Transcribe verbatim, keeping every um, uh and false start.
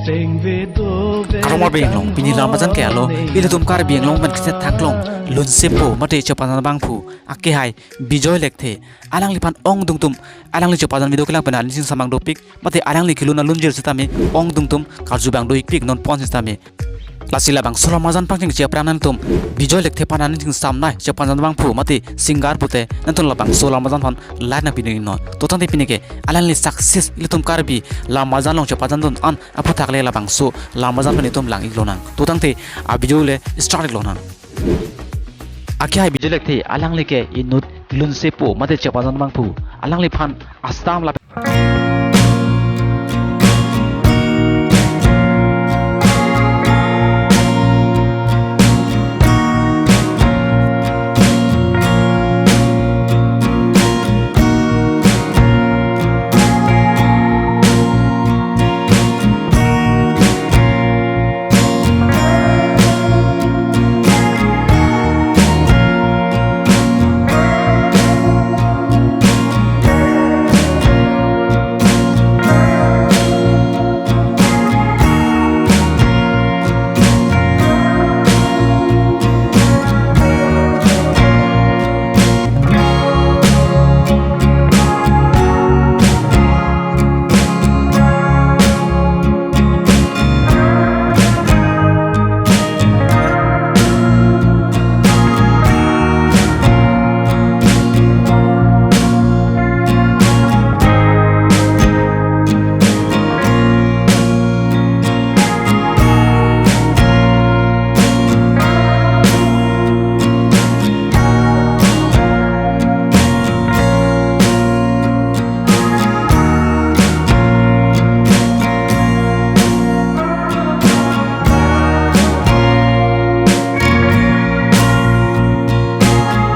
Karong Karbi Anglong, pini Lamajan ke alo, ilitum Karbi Anglong pen keset thaklong lunsepo mate chepajat abangphu akehai Bijoy Lekthe, alangliphan ongdung atum, alangli chepajat video kelang pen ansi samang dopik, mate alangli kelun alunjir sitame ongdung atum karju abang do-ikpik non pon sitame. Lasi labangso Lamajan pangcheng chepran nangtum Bijoy Lekthe aphan ansi samnai chepajat abangphu mate singer pute nangtum labangso Lamajan aphan like nangpidun non. To tangte pini ke alangli success ilitum Karbi Lamajan along chepajatdun an aphuthak le labangso Lamajan pen itum lang-ik lonang. To tangte a video le start-ik lonang. Akehai Bijoy Lekthe alangli ke inut lunsepo mate chepajat abangphu, alangliphan astam la